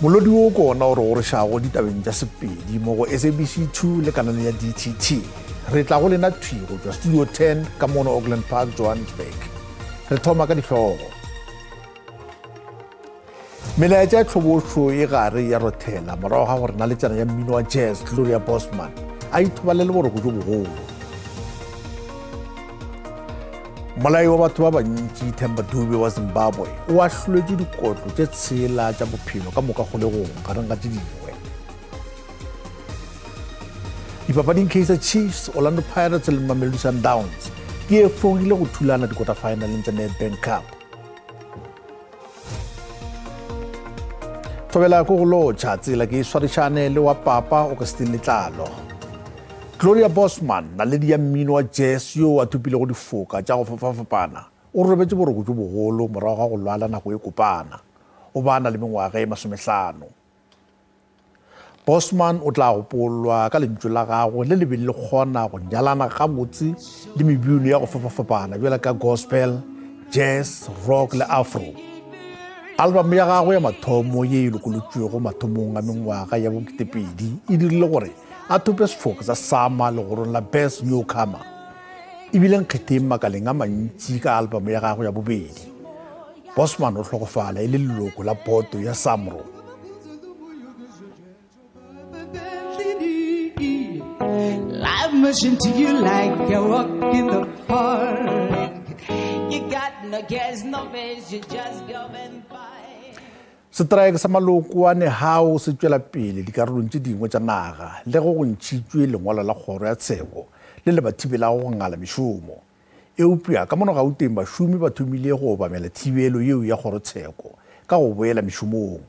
Molodi wo ke ona o re gorošago ditabeng tša Sepedi mo go SABC 2 le kanale ya DTT. Re tla go lena thwi go tšwa Studio 10 ka mono Auckland Park, Johannesburg. Re thoma ka dihlogo. Melaetša ya tlhobošo e gare ya rothela morago ga gore naletšana ya mmino wa jazz Gloria Bosman a ithobalele boroko jo bogolo. Mmolai wa batho ba bantši Themba Dube wa Zimbabwe o ahloletšwe dikotlo tše tshela tša bophelo ka moka kgolegong gareng ga tše dingwe. Dipapading Kaizer Chiefs, Orlando Pirates le Mamelodi Sundowns di efogile go thulana dikota-finaleng tša Nedbank Cup. Thobela ko go lotšha tsela ke e swarišane le wa papa Augustine Letlalo. Gloria Bosman, naledi ya mmino wa jazz yo a thopilego difoka tša go fapafapana, o robetše boroko bjo bogolo morago ga go lwala nako e kopana. O ba a na le mengwaga e masomehlano. Bosman o tla gopolwa ka lentšu la gagwe le le beng le kgona go nyalana gabotse le mebino ya go fapafapana bjalo ka gospel, jazz, rock le afro. Album ya gagwe ya mathomo ye e lokolotšwego mathomong a mengwaga ya bo-2000 e dirile gore a thope sefoka sa SAMA legorong la Best Newcomer. E bile nkgetheng makaleng a mantši ka album ya gagwe ya bobedi. Bosman o hlokofala e le leloko la boto ya SAMRO. Setraeke sa maloko a Nehawu se tšwela pele dikarolong tše dingwe tša naga le ge go ntšhitšwe lengwalo la kgoro ya tsheko le le ba thibelago go ngala mešomo. Eupša ka mono Gauteng bašomi ba thomile go obamela thibelo yeo ya kgorotsheko ka go boela mešomong.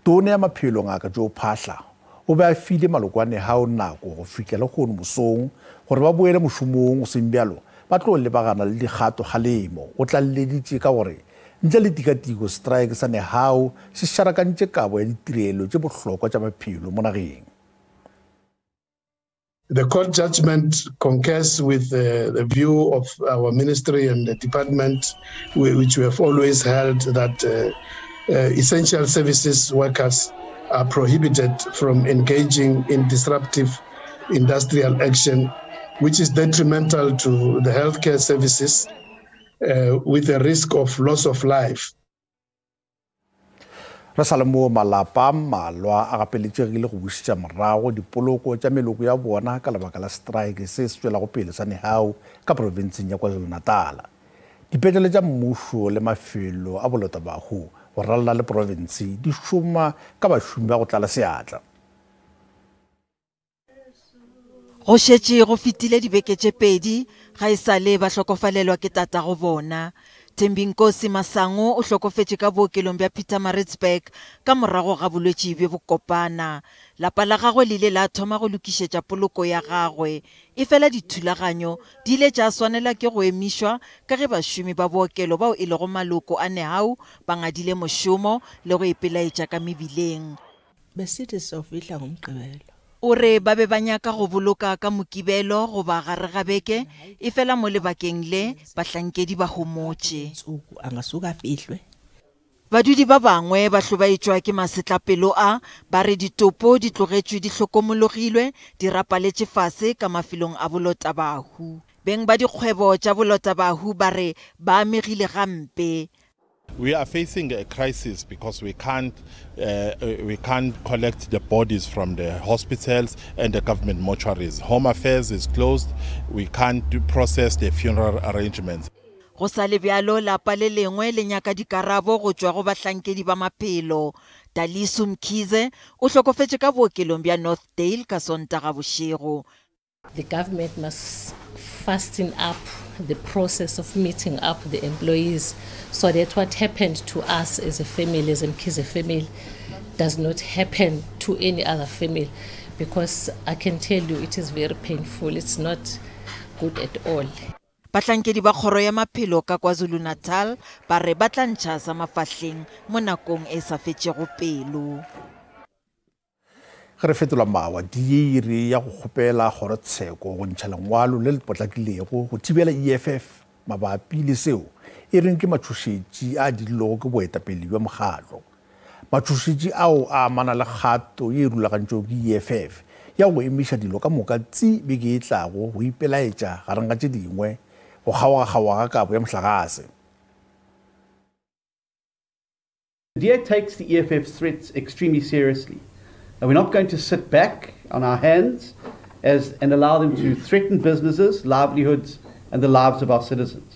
Tona ya Maphelo Ngaka Joe Phaahla o be a file maloko a Nehawu nako go fihla lehono mosong gore ba boele mošomong go seng bjalo ba tlo lebagana le dikgato kgalemo. O tlaleleditše ka gore ntle le tikatiko setraeke sa Nehawu se šarakantše kabo ya ditirelo tše bohlokwa tša maphelo mo nageng. The court judgment concurs with the view of our ministry and the department, which we have always held that essential services workers are prohibited from engaging in disruptive industrial action, which is detrimental to the healthcare services with the risk of loss of life. Re sa le moo, malapa a mmalwa a gapeletšegile go bušetša morago dipoloko tša meloko ya bona ka lebaka la setraeke se se tšwelago pele sa Nehawu ka profenseng ya KwaZulu-Natal. Dipetlele tša mmušo le mafelo a bolotabahu go ralala le profense di šoma ka bašomi ba go tlala seatla. Go šetše go fetile dibeke tše pedi ga e sa le ba hlokofalelwa ke tatago bona. Thembinkosi Masango o hlokofetše ka bookelong bja Pietermaritzburg ka morago ga bolwetši bjo bokopana. Lapa la gagwe le ile la thoma go lokišetša poloko ya gagwe, efela dithulaganyo di ile tša swanela ke go emišwa ka ge bašomi ba bookelo bao e lego maloko a Nehawu ba ngadile mošomo le go ipelaetša ka mebileng. Besithi sofihla ngoMgqibelo. O re ba be ba nyaka go boloka ka Mokibelo goba gare ga beke, efela mo lebakeng le bahlankedi ba homotše. Ntsuku angasuka afihlwe. Badudi ba bangwe ba hlobaetšwa ke masetlapelo a, ba re ditopo di tlogetšwe di hlokomologilwe, di rapaletše fase ka mafelong a bolotabahu. Beng ba dikgwebo tša bolotabahu ba re ba amegile gampe. We are facing a crisis because we can't collect the bodies from the hospitals and the government mortuaries. Home Affairs is closed. We can't process the funeral arrangements. Go sa le bjalo, lapa le lengwe le nyaka dikarabo go tšwa go bahlankedi ba maphelo. Dalisu Mkhize o hlokofetše ka bookelong bja Northdale ka Sontaga bošego. The government must fasten up the process of meeting up the employees so that what happened to us as a family, as Mkhize family, does not happen to any other family, because I can tell you it is very painful. It's not good at all. Bahlankedi ba kgoro ya maphelo ka KwaZulu-Natal ba re ba tla ntšha sa mafahleng mo nakong e sa fetšego pelo. Ge re fetola mawa, dieiri ya go kgopela kgorotsheko go ntšha lengwalo le le potlakilego go thibela EFF mabapi le seo e reng ke matšhošetši a dirilwego ke boetapele bja mokgatlo. Matšhošetši ao a amana le kgato ye e rulagantšwego ke EFF ya go emiša dilo ka moka tsi beke e tlago go ipelaetša gareng ga tše dingwe go kgaogakgaoga ga kabo ya mohlagase. The DA takes the EFF's threats extremely seriously, and we're not going to sit back on our hands as, and allow them to threaten businesses, livelihoods, and the lives of our citizens.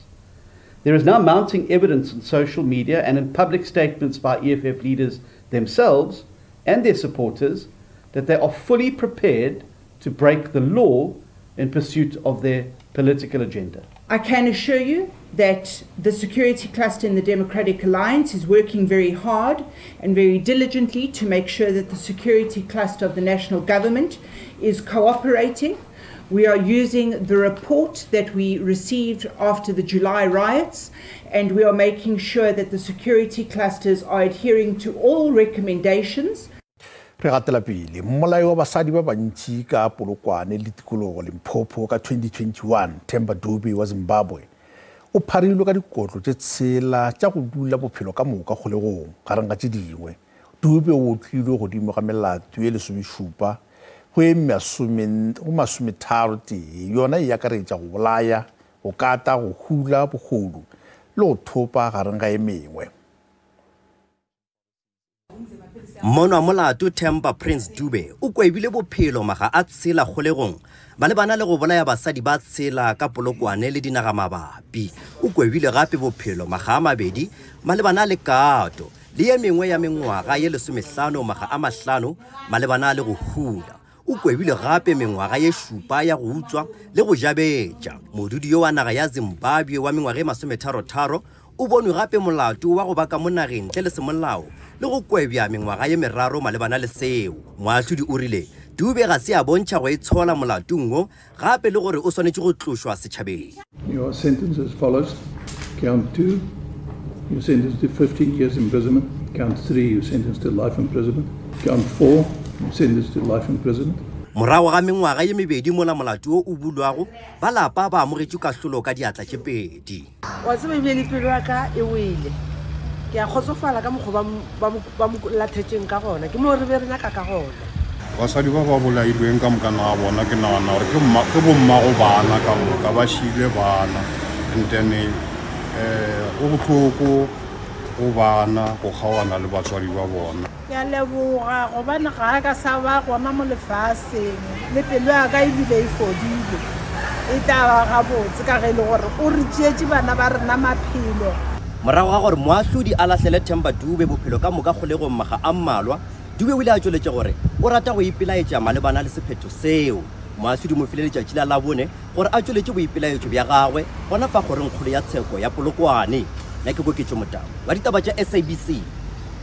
There is now mounting evidence in social media and in public statements by EFF leaders themselves and their supporters that they are fully prepared to break the law in pursuit of their political agenda. I can assure you that the security cluster in the Democratic Alliance is working very hard and very diligently to make sure that the security cluster of the national government is cooperating. We are using the report that we received after the July riots, and we are making sure that the security clusters are adhering to all recommendations. Re gatela pele mmolai wa basadi ba bantši ka Polokwane le tikologo Limpopo ka 2021, Themba Dube wa Zimbabwe, o pharilwe ka dikotlo tše tshela tša go dula bophelo ka moka kgolegong. Gareng ga tše dingwe, Dube o otlilwe godimo ga melato ye 17 go ye 31, yona e akaretša go bolaya, go kata, go hula, bogodu le go thopa gareng ga e mengwe. Mmonwa molato Themba Prince Dube o kwebile bophelo maga a tshela kgolegong malebana le go bolaya basadi ba tshela ka Polokwane le dinaga mabapi. O kwebile gape bophelo maga a mabedi malebana le kato le ye mengwe ya mengwaga ye 15 maga a 5 malebana le go hula. O kwebile gape mengwaga ye 7 ya go utswa le go jabetša. Modudi yo wa naga ya Zimbabwe wa mengwaga e 33 o bonwe gape molato wa go baka mo nageng ntle le semolao le go kwebja mengwaga ye 3 malebana le seo. Moahlodi o rile Dube ga se a bontšha go itshola molatong wo gape le gore o swanetše go tlošwa setšhabeng. Your sentence as follows. Count 2, you're sentenced to 15 years imprisonment. Count 3, you're sentenced to life imprisonment. Count 4, you're sentenced to life imprisonment. Morago ga mengwaga ye mebedi mola molato wo o bulwago, ba lapa ba amogetšwe kahlolo ka diatla tše pedi. Wa tseba ebile le pelo ya ka e wele. Ke a kgotsofala ka mokgwa ba mo lathetšeng ka gona, ke moo re be re nyaka ka gona. Basadi ba ba bolailweng ka moka na bona, ke nagana gore ke bommago bana ka moka, ba šile bana. And then go bohloko go bana go kgaoana le batswadi ba bona. Ke a leboga gobane ga a ka sa ba gona mo lefaseng, le pelo ya ka ebile e fodile. E tla ba gabotse ka ge e le gore o re tšeetše bana ba rena maphelo. Morago ga gore moahlodi a lahlele Themba Dube bophelo ka moka kgolegong maga a mmalwa, Dube o ile a tšweletša gore o rata go ipelaetša malebana le sephetho seo. Moahlodi mo file letšatši la Labone gore a tšweletše boipelaetšo bja gagwe gona fa kgorongkgolo ya tsheko ya Polokwane. Nna ke Koketšo Motau wa ditaba tša SABC,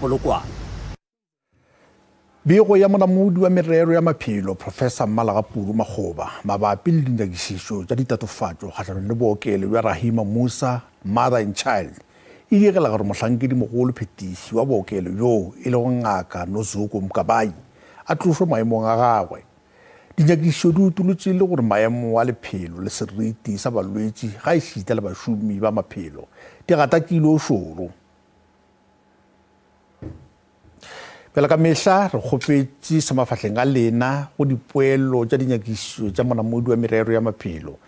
Polokwane. Bego ya monamodi wa merero ya maphelo Professor Mmalagapuru Makgoba mabapi le dinyakišišo tša ditatofatšo kgahlanong le bookelo bja Rahima Moosa Mother and Child e diegela gore mohlankedi mogolo phetiši wa bookelo bjoo e lego Ngaka Nozuko Mkabayi a tlošwe maemong a gagwe. Dinyakišišo di utolotše le gore maemo a lephelo le seriti sa balwetši ga ešita le bašomi ba maphelo di gatakilwe o šoro. Bjale ka mehla re kgopetše sa mafahleng a lena go dipoelo tša dinyakišišo tša monamodi wa merero ya maphelo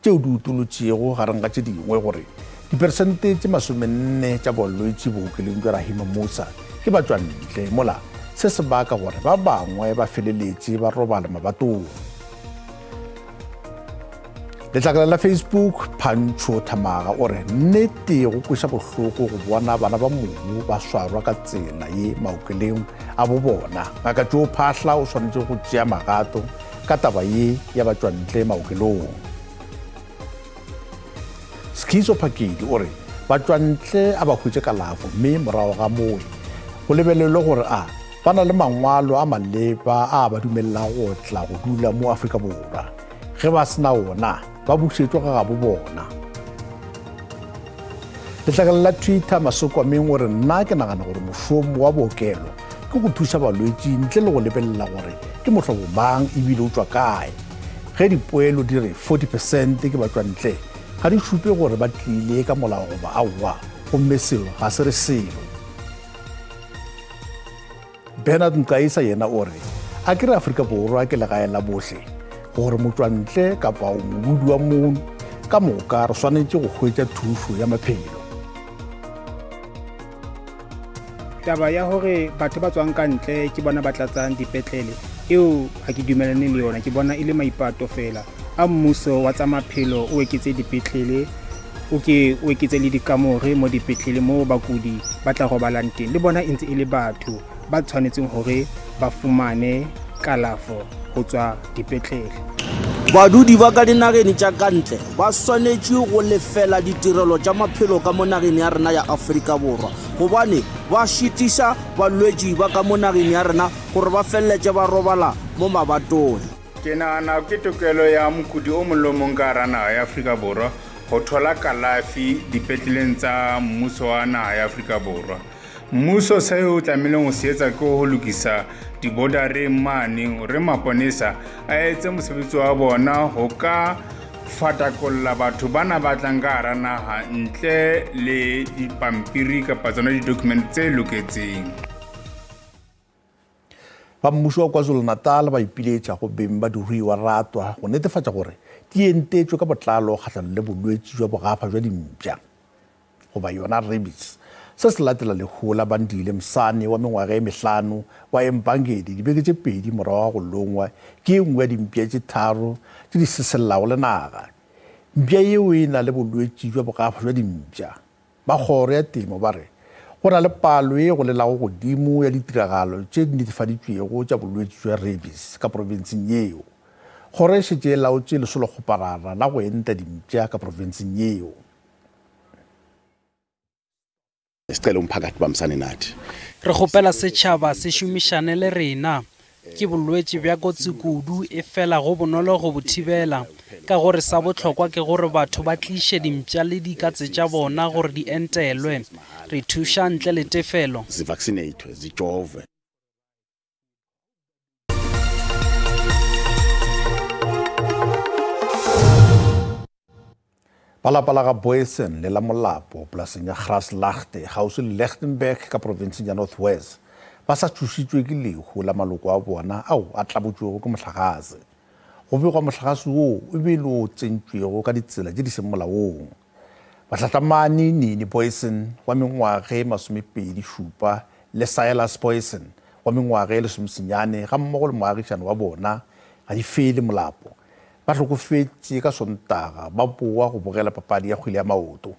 tšeo di utolotšego gareng ga tše dingwe gore diperesente tše 40 tša bolwetši bookelong bja Rahima Moosa ke batšwantle, mola se se baka gore ba bangwe ba feleletše ba robala mabatong. Letlakala la Facebook Pancho Thamaga o re nnete go kweša bohloko go bona bana ba mobu ba swarwa ka tsela ye maokeleng a bo bona. Ngaka Joe Phaahla o swanetše go tšea magato ka taba ye ya batšwantle maokelong. Skizo Phakedi o re batšwantle a ba hwetše kalafo mme morago ga mowe go lebelelwe gore a ba na le mangwalo a maleba a ba dumelelang go tla go dula mo Afrika Borwa. Ge ba sena ona, ba bušetšwe ga gabo bona. Letlakala la Twitter Masokwameng o re nna ke nagana gore mošomo wa bookelo ke go thuša balwetši ntle le go lebelela gore ke mohlobo mang ebile o tšwa kae. Ge dipoelo di re 40% ke batšwantle, ga di šupe gore ba tlile ka molao goba aowa, gomme seo ga se re selo. Bernard Nqaisa yena o re a ke re Afrika Borwa ke legae la bohle, gore motšwantle kapa o modudi wa mono ka moka re swanetše go hwetša thušo ya maphelo. Taba ya gore batho ba tswang ka ntle ke bona ba tlatsang dipetlele eo ga ke dumelane le yona, ke bona e le maipato fela a mmuso wa tsa maphelo o eketse dipetlele, o ke o eketse le dikamore mo dipetlele mo bakudi ba tla robalang teng, le bona e ntse e le batho ba tshwanetseng gore ba fumane kalafo go tswa dipetlele. Badudi ba ka dinageng tša ka ntle ba swanetše go lefela ditirelo tša maphelo ka mo nageng ya rena ya Afrika Borwa, gobane ba šitiša balwetši ba ka mo nageng ya rena gore ba feleletše ba robala mo mabatong. Ke nagana ke tokelo ya mokudi o mong le o mong ka hara naga ya Afrika Borwa go thola kalafi dipetleleng tsa mmuso wa naga ya Afrika Borwa. Mmuso seo o tlamehileng go se etsa ke go lokisa dibordereng mane gore maponesa a etse mosebetsi wa bona go ka fatakolla batho bana ba tlang ka hara naga ntle le dipampiri kapa tsona di-document tse loketseng. Ba mmušo wa KwaZulu-Natal ba ipiletša go beng ba diruiwa ratwa go netefatša gore di entetšwe ka botlalo kgahlanong le bolwetši jwa bogafa jwa dimpša goba yona rabies. Se se latela lehu la Bandile Msane wa mengwaga e mehlano wa Empangeni dibeke tše pedi morago ga go longwa ke e nngwe ya dimpša tše tharo tše di sesellago le naga. Mpša yeo e na le bolwetši jwa bogafa jwa dimpša. Ba kgoro ya temo ba re go na le palo e golelago godimo ya ditiragalo tše di netefaditšwego tša bolwetši jwa rabies ka profenseng yeo. Kgoro e šetše e laotše lesolokgoparara la go enta dimpša ka profenseng yeo. Sicela umphakathi ubambisane nathi. Re kgopela setšhaba se šomišane le rena. Ke bolwetši bja kotsi kudu, efela go bonolo go bo thibela, ka gore sa bohlokwa ke gore batho ba tliše dimpša le dikatse tša bona gore di entelwe. Re thuša ntle le tefelo. Zivaccinatwe, zijovwe. Ba lapa la ga Boysen le la Molapo polaseng ya Graslaagte kgauswi le Lichtenburg ka profenseng ya North West ba sa tšhošitšwe ke lehu la maloko a bona ao a tlabotšwego ke mohlagase. Go begwa mohlagase woo e be e le o tsentšwego ka ditsela tše di seng molaong. Bahlatlamani Nini Boysen wa mengwaga e 27 le Silas Boysen wa mengwaga e 19 gammogo le moagišani wa bona Gadifele Molapo ba hlokofetše ka Sontaga ba boa go bogela papadi ya kgwele ya maoto.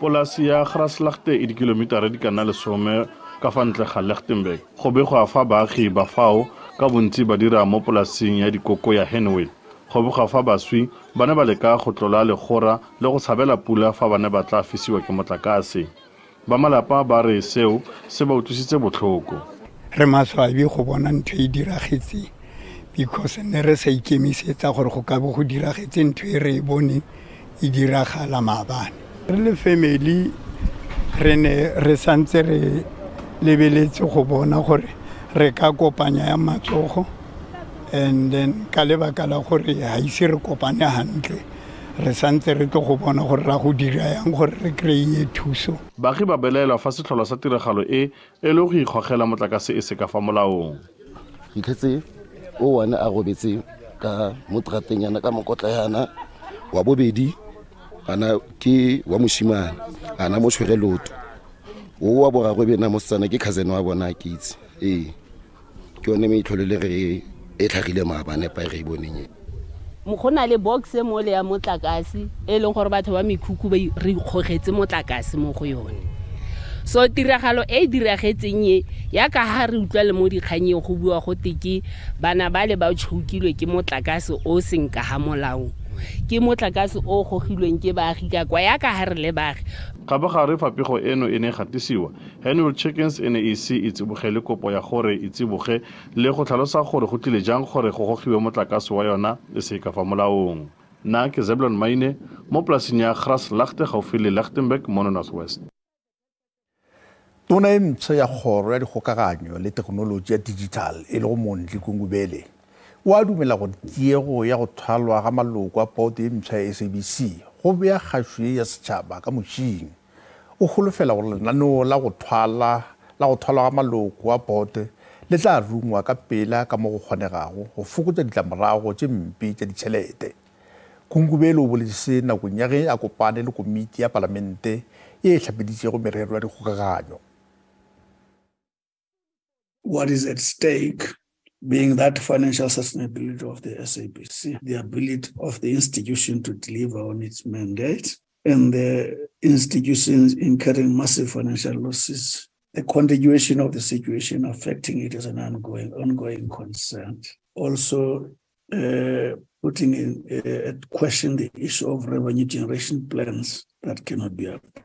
Polasi ya Graslaagte e dikilomitara di ka nna 10 ka fa ntle ga Lichtenburg. Go begwa fa baagi ba fao ka bontsi ba dira mo polasing ya dikoko ya Henwil. Go begwa fa baswi ba ne ba leka go tlola legora le go tshabela pula fa ba ne ba tla fisiwa ke motlakase. Ba malapa ba re seo se ba utlwisitse botlhoko. Re maswabi go bona ntho e diragetseng because ne re sa ikemisetsa gore go ka bo go diragetse ntho e re e boneng e diragala maabane. Re le family re ne re santse re lebeletse go bona gore re ka kopanya ya matsogo, and then ka lebaka la gore ga ise re kopane hantle re santse re tlo go bona gore ra go dira yang gore re kry-e thuso. Baagi ba belaelwa fa setlholwa sa tiragalo e e le go ikgogela motlakase e se ka fa molaong. Fitlhetse o one a robetse ka mo terateng yana ka mokotla yana, wa bobedi ana ke wa moshimane ana mo tshwere loto, o wa boraro be na mosetsana ke cousin wa bona ke itse. Ee, ke yone meitlholo le re e tlhagile maabane pa re e boneng e. Go na le box e mo le ya motlakase e leng gore batho ba mekhukhu ba re ikgogetse motlakase mo go yone. So tiragalo e e diragetseng e ya ka ha re utlwa le mo dikganyeng go bua go te ke bana ba le ba tšhokilwe ke motlakase o seng ka ha molaong, ke motlakase o gogilweng ke baagi ka kwa ya ka ha re le baagi. Kgabagare fa pego eno e ne e gatisiwa, Henwil Chickens e ne e ise e tsibogele kopo ya gore e tsiboge le go tlhalosa gore go tlile jang gore go gogiwe motlakase wa yona e se ka fa molaong. Nna ke Zeblon Maine mo polasing ya Graslaagte gaufi le Lichtenburg mono North West. Tona e mpsha ya kgoro ya dikgokaganyo le thekenolotši ya digital e lego Mondli Gungubele o a dumela gore tiego ya go thwalwa ga maloko a boto e mpsha ya SABC go bea kgašo ye ya setšhaba ka mošing. o holofela gore lenaneo la go thwala la go thwalwa ga maloko a boto le tla rungwa ka pela ka mo go kgonegago go fokotša ditlamorago tše mpe tša ditšhelete. Gungubele o boletše se nakong ya ge a kopane le komiti ya palamente ye e hlapeditšego merero ya dikgokaganyo. What is at stake being that financial sustainability of the SABC, the ability of the institution to deliver on its mandate, and the institutions incurring massive financial losses. The continuation of the situation affecting it is an ongoing concern. Also, putting in at question the issue of revenue generation plans that cannot be approved.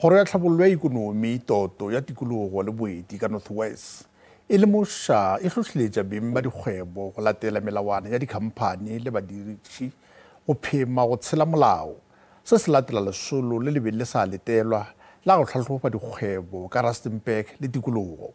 Kgoro ya tlhabollo ya ikonomi, toto ya tikologo le boeti ka North West e lemoša e hlohleletša beng ba dikgwebo go latela melawana ya dikhamphani le badiriši go phema go tshela molao. Se se latela lesolo le le beng le sa letelwa la go hlahloba dikgwebo ka Rustenburg le tikologo.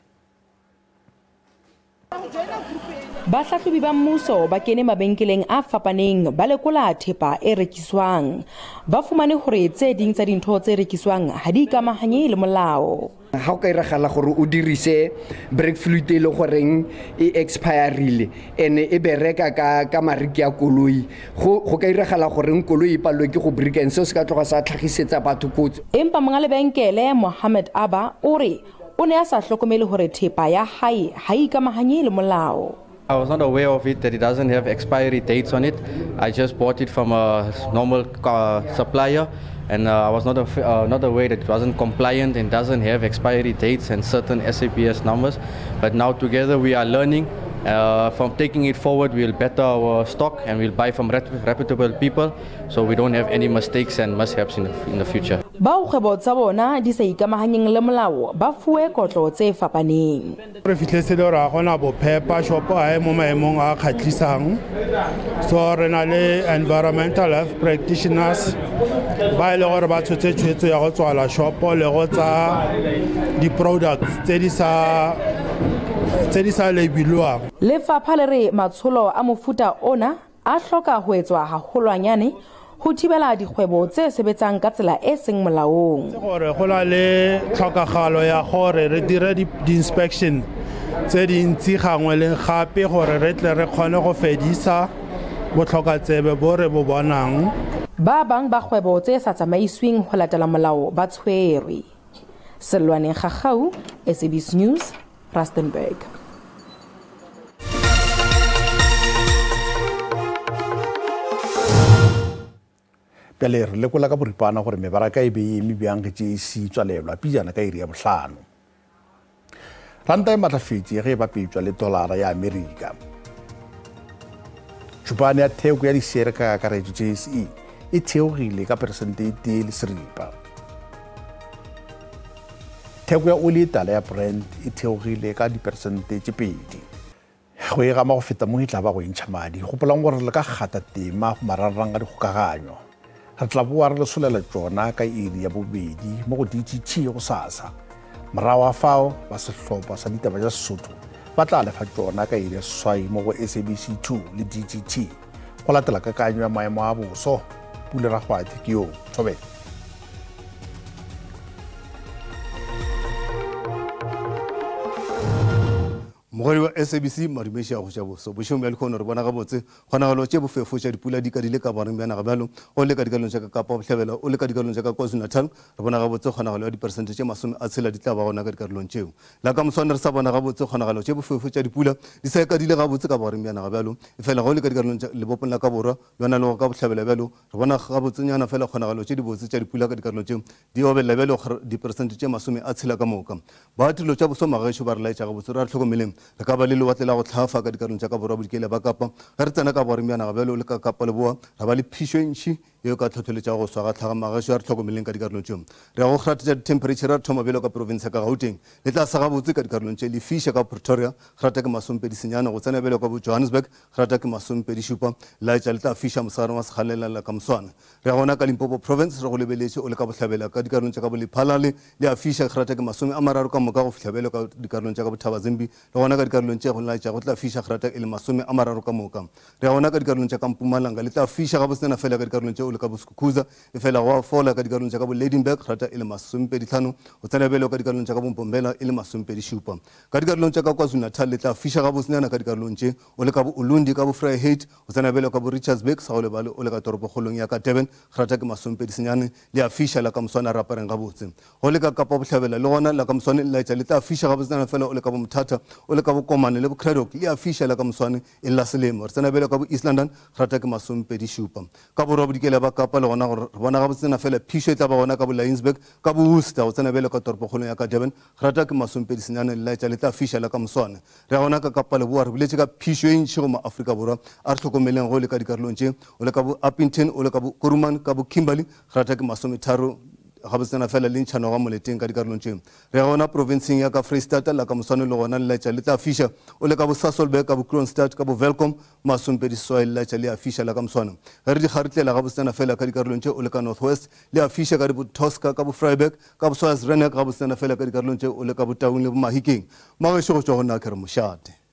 Bahlahlobi ba mmuso ba kene mabenkeleng a fapaneng ba lekola thepa e rekiswang. Ba fumane hore tse ding tsa dintho tse rekiswang ha di ikamahanye le molao. Ha o ka iragala gore o dirise brake fluid e le goreng e expireile ene e bereka ka mariki a koloi, go ka iragala goreng koloi e palelwe ke go brake, and seo se ka tloga sa tlhagisetsa batho kotsi. Empa monga lebenkele Mohammed Abba o re o ne a sa hlokomele hore thepa ya hae ha e ikamahanye le molao. I was not aware of it, that it doesn't have expiry dates on it. I just bought it from a normal supplier, and I was not aware that it wasn't compliant and doesn't have expiry dates and certain SAPS numbers. But now together we are learning. From taking it forward, we'll better our stock and we'll buy from reputable people, so we don't have any mistakes and mishaps in the future. Bao kgwebo tsa bona di sa ikamahanyeng le molao ba fuwe kotlo tse fapaneng. Re fihletse le hore ha gona bophepa, shopo ha e mo maemong a kgahlisang. So re na le environmental health practitioners ba e le gore ba tshotse tshwetso ya go tswala shopo le go tsa di-products tse di sa labelwang. Lefapha le re matsholo a mofuta ona a hloka ho etswa haholwanyane ho thibela dikgwebo tse sebetsang ka tsela e seng molaong. Gore go na le tlhokagalo ya gore re dire di-inspection tse dintsi gangwe le gape gore re tle re kgone go fedisa botlhokatsebe bo re bo bonang. Ba bang ba kgwebo tse sa tsamaisweng ho latela molao ba tshwerwe. Selwane Gagau, SABC News, Rustenburg. Bjale re lekola ka boripana gore mebaraka e be e eme bjang ge JSE tswalelwa pejana ka iri ya 5. Ranta e matlafetše ge e bapetšwa le dolara ya Amerika. Tšhupane ya theko ya dišere ka kakaretšo JSE e theogile ka 1.6%. Theko ya oli e tala ya Brent e theogile ka 2%. Go e gama go feta mo e tla ba go entšha madi. Gopolang gore le ka gata tema go mararang a dikgokaganyo. Re tla boa re le solela tšona ka iri ya 2 mo go DTT go sasa. Morago ga fao ba sehlopha sa ditaba tša Sesotho ba tla lefa tšona ka iri ya 8 mo go SABC 2 le DTT. Go latela kakanyo ya maemo a boso, Pule Rakgwathe ke yo thobela. Mogwedi wa SABC Madumeši a go tša boso bošego bja lehono re bona gabotse kgonagalo tše bofefo tša dipula di kadile ka bogareng bja naga bjalo o le ka dikalong tša ka Kapa Bohlabela o le ka dikalong tša ka KwaZulu-Natal re bona gabotse kgonagalo ya 60% tše di tla ba gona ka dikarolong tšeo. La ka moswane re sa bona gabotse kgonagalo tše bofefo tša dipula di sa kadile gabotse ka bogareng bja naga bjalo efela go le ka dikarolong tša lebopong la ka borwa lona le go ka bohlabela bjalo re bona gabotsenyana fela kgonagalo tše dibotse tša dipula ka dikarolong tšeo di obelela bjalo 60% tše ka moka. Ba tirelo tša boso magešo ba re laetša gabotse re a re hlokomeleng re ka ba le lewatle la go hlafa ka dikarolong tša ka borwa bodikela ba Kapa ge re tsena ka bogareng bja naga bjalo le ka Kapa Leboa ra ba le phišo e ntši yeo ka tlhotlheletša go swa ga tlhaga magešo a re hlokomeleng ka dikarolong tšeo. Re ya go kgratha tša di-temperature re thoma bjalo ka province ya ka Gauteng le tla sa gabotse ka dikarolong tše le fiša ka Pretoria kgrata ke 29 go tsena bjalo ka bo Johannesburg kgrata ke 27 laetša le tla fiša mosegareng wa sekgalela la ka moswane. Re ya gona ka Limpopo province re go lebeletše o le ka bohlabela ka dikarolong tša ka bo Lephalale le a fiša kgrata ke 30 ka moka go fihla bjalo ka dikarolong tša ka bo Thabazimbi le gona ka dikarolong tše go laetša go tla fiša kgrata e le 30 ka moka. Re ya gona ka dikarolong tša ka Mpumalanga le tla fiša gabotsena fela ka dikarolong tše o le ka bo Skukuza, efela go a fola ka dikarolong tša ka bo Lydenburg, grata e le 25, go tsena bjalo ka dikarolong tša ka bo Mbombela e le 27. Ka dikarolong tša ka KwaZulu-Natal le tla fiša gabotsenyana ka dikarolong tše, o le ka bo Ulundi, ka bo Vryheid, go tsena bjalo ka bo Richards Bay, sa go lebale o le ka toropokgolong ya ka Durban, grata ke 29, le a fiša la ka moswane a re apareng gabotse. Go le ka Kapa Bohlabela le gona la ka moswane le laetša le tla fiša gabotsenyana fela o le ka bo Mthatha, o le ka bo Komane le bo Cradock, le a fiša la ka moswane e le la selemo. Re tsena bjalo ka bo East London, grata ke 27. Ka borwa bodikela ba Kapa le gona gore re bona gabotsenyana fela phišo e tla ba gona ka bo Laingsburg, ka bo Worcester, go tsena bjalo ka toropokgolong ya ka Durban, grata ke 29, le laetša le tla fiša la ka moswane. Re ya gona ka Kapa Leboa, re boletše ka phišo e ntši go maAfrika Borwa a re hlokomeleng ge o le ka dikarolong tše, o le ka bo Upington, o le ka bo Kuruman, ka bo Kimberley, grata ke 30 gabotsenyana fela le ntšha noga moleteng ka dikarolong tše. Re ya gona profenseng ya ka Freistata, la ka moswane le gona le laetša le tla fiša, o le ka bo Sasolburg, ka bo Kroonstad, ka bo Welkom, 28 le laetša le a fiša la ka moswane. Ge re di kgaritlela gabotsenyana fela ka dikarolong tše, o le ka North West, le a fiša ka di bo Tosca, ka bo Vryburg, ka bo Swazireneg, gabotsenyana fela ka dikarolong tše, o le ka bo Taung le bo Mahikeng. Magešo go tšwa go nna ke re mošate.